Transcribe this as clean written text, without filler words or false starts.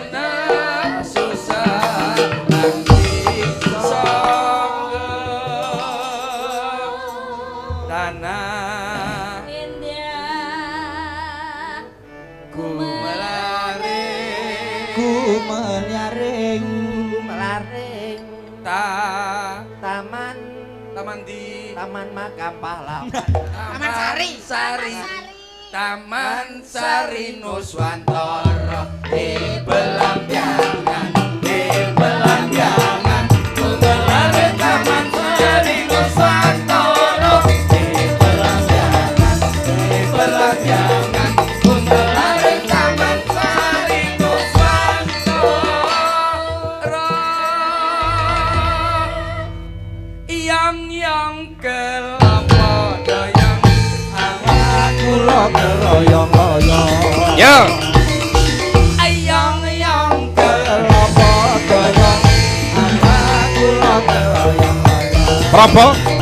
Seneng susah nanging sangga tanah Indah gumelare Gumelyaring Melaring ta taman taman di taman makam pahlawan. Taman Sari Sari Taman Sari Nuswantara di Belambangan di Belambangan gumelare Taman Sari Nuswantara di Belambangan di Belambangan gumelare Taman Sari Nuswantara yang yang kelapa doyong awak kula keroyong-royong. Yo. Ayang yang Kelapa doyong awak kula keroyong-royong. Berapa?